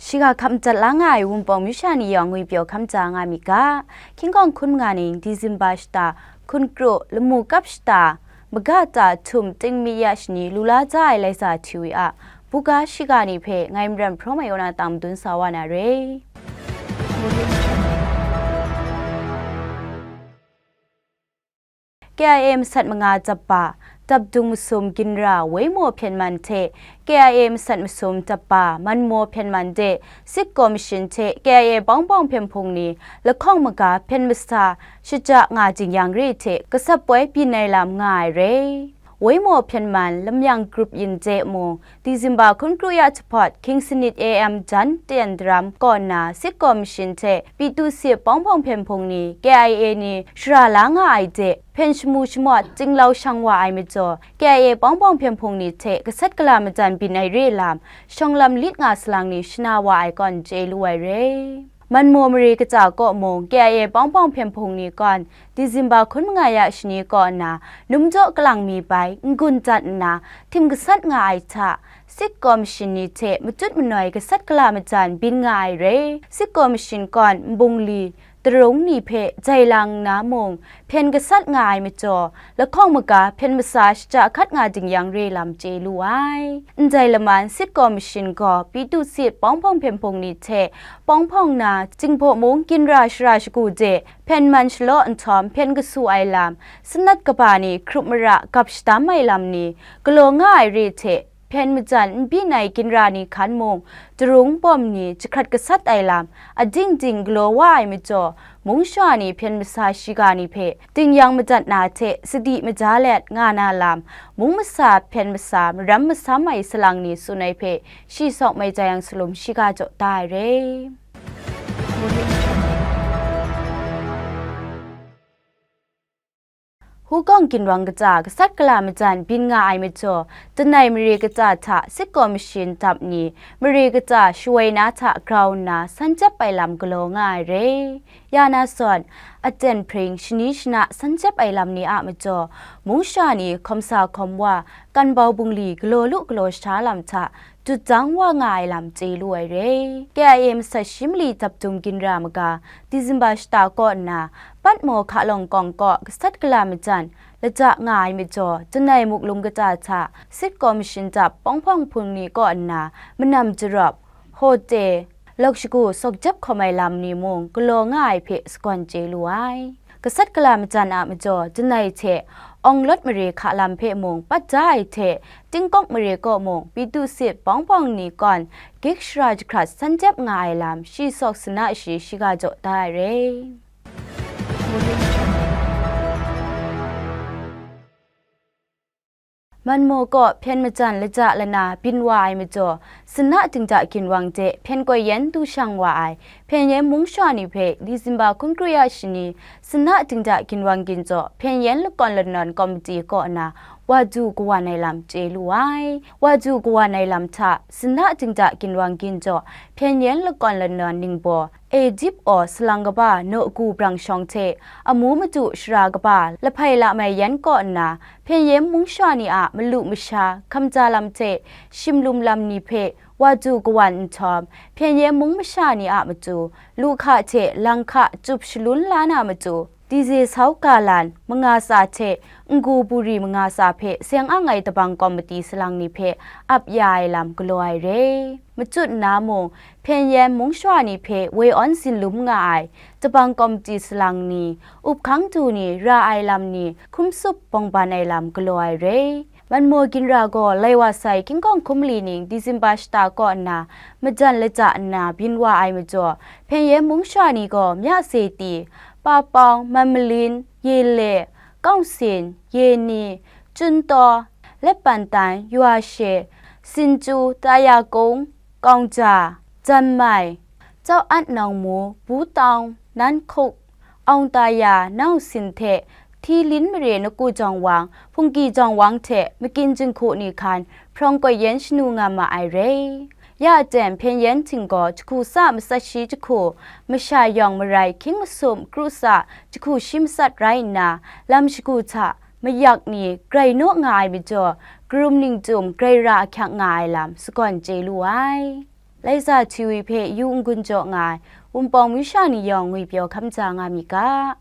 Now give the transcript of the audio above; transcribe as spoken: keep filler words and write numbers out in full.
Shiga hkap madat la nga ai Wunpawng myu sha ni yawng ngwipyaw hkam ja nga mi ga. Hkying hkawng hkun manga ning Disemba shata, hkun kru, lamu kap shata, maga ta htum ting mi ya shani lu la ja ai Laiza T V a buga shiga ni hpe ngai Maram Hpraw Mai Yona tang madun sa wa na re. K I A masat manga dap ba, Dapdung masum ginra Waimaw Hpyen Man hte K I A masat masum dap ba Manmaw Hpyen Man de Sik Kaw Mashin hte K I A Pawng Pawng Hpyen Hpung ni lahkawng maga hpyen masa shaja nga jing yang re hte gasat poi byin ai lam nga ai re. Waimaw Hpyen Man lamyang grup yin de mung, Disemba hkun kru ya jahpawt hkying sanit A M jan ten daram kaw nna Sik Kaw Mashin hte Pyithu Sit Pawng Pawng Hpyen Hpung ni K I A ni shara la nga ai de hpyen shamu shamawt chinglau shang wa ai majaw, K I A Pawng Pawng Hpyen Hpung ni hte gasat gala majan byin ai re lam, shawng lam lit nga salang ni shana wa ai kawn chye lu ai re. Manmaw mare kaja kaw mung, K I A Pawng Pawng Hpyen Hpung ni kawn, Disemba hkun manga ya shani kaw nna, Numjaw Kalang mi bai n-gun dat nna, htim gasat nga ai hta, Sik Kaw Mashin ni hte matut manoi gasat gala majan byin nga ai re. Sik Kaw Mashin kawn nbungli, darung ni hpe jai lang nna mung, hpyen gasat nga ai majaw, lahkawng maga hpyen masa shaja hkat nga jing yang re lam chye lu ai. Ndai laman Sik Kaw Mashin gaw Pyithu Sit Pawng Pawng Hpyen Hpung ni hte Pawng Pawng na Jinghpaw mung ginra shara shagu de hpyen man shalaw nhtawm hpyen kasu ai lam, sanat kaba ni hkrup mara gap shadam ai lam ni galaw nga ai re hte, hpyen majan n byin ai ginra ni hkan mung, darung bawm ni jahkrat gasat ai lam, ading ding galaw wa ai majaw, mung sha ni hpyen masa shiga ni hpe ding yang madat na hte sadi maja let nga na lam, mung masa hpyen masa maram masam ai salang ni tsun ai hpe, shi sawk mai jai yang salum shiga jaw da ai re. Hukawng ginwang kaja gasat gala majan byin nga ai majaw, Danai mare kaja hta Sik Kaw Mashin dap ni mare kaja shawoi na hta grau nna san jep ai lam galaw nga ai re. Ya na zawn, aten hpring shani shana san jep ai lam ni a majaw, mung sha ni hkawm sa hkawm wa, kan bau bungli galaw lu galaw sha lam hta, dut dang wa nga ai lam chye lu ai re. K I A masat shi mali Dapdung ginra maga, Disemba shata kaw nna, Patmaw Hka Lawng Kawng kaw gasat gala majan, laja nga ai majaw, Janai Muklum kata hta, Sik Kaw Mashin dap Pawng Pawng Hpung ni kaw nna, manam jarawp, hote, lawk shagu sawk jep hkawm ai lam ni mung galaw nga ai hpe sagawn chye lu ai. Gasat gala majan a majaw, Janai hte Awng Lawt mare hka lam hpe mung pat da ai hte, Tingkawk mare kaw mung Pyithu Sit Pawng Pawng ni kawn gik shara jahkrat san jep nga ai lam shi sawk sana shi shiga jaw da ai re. Manmaw kaw hpyen majan laja lana byin wa ai majaw, sana dingda ginwang de hpyen koi yan du shang wa ai, hpyen yan mung sha ni hpe Disemba hkun kru ya shani, sana dingda ginwang ginjaw hpyen yan lakawn lanawn kawmiti kaw na wa du kawan ai lam chye lu ai. Wa du kawan ai lam hta, sana dingda ginwang ginjaw hpyen yan lakawn lanawn ningbaw, Edip aw salang kaba nawku brang shawng hte, amu madu shara kaba lahpai lamai yan kaw nna, hpyen yan mung sha ni a malu masha, hkamja lam hte shimlum lam ni hpe wa du kawan nhtawm, hpyen yan mung masha ni a matu, lu hka hte lang hka cup shalun la na matu, dize sau ga lan manga tsa hte n-gu buri manga tsa hpe seng ang ai dabang kawmiti salang ni hpe ap ya ai lam galaw ai re. Machut nna mung, hpyen yan mung sha ni hpe woi awn zinlum nga ai, dabang kawmiti salang ni, up hkang du ni ra ai lam ni, hkum tsup bawng ban ai lam galaw ai re. Manmaw ginra gaw lai wa sai King Kong hkum li ning Disemba shata kaw nna, majan laja nna byin wa ai majaw, hpyen yan mung sha ni gaw Mya Se Ti, Pa Pawng, Man Malin, Ye Le, Kaung Sin, Ye Ni, Chun Taw, Let Pan Tan, Yua She, Sin Chu, Ta Ya Kung, Kaung Ja, Jan Mai, Chau At Nang Mu, Bu Taung, Nan Hkuk, Aung Ta Ya, Nau Sin hte, Hti Lin mare Naku Jawng Wang, Hpungki Jawng Wang hte Makin Jinghku ni hkan hprawng koi yan shanu nga ma ai re. Ya aten hpyen yan hting gaw jahku tsa matsat shi jahku, masha yawng marai hkying masum kru tsa jahku shi matsat rai nna, lam shagu hta mayak ni grai naw nga ai majaw, karum ningtum grai ra ahkyak nga ai lam sagawn chye lu ai. Laisa T V hpe yu n-gun jaw nga ai Wunpawng masha ni yawng ngwipyaw hkam ja nga myit ga.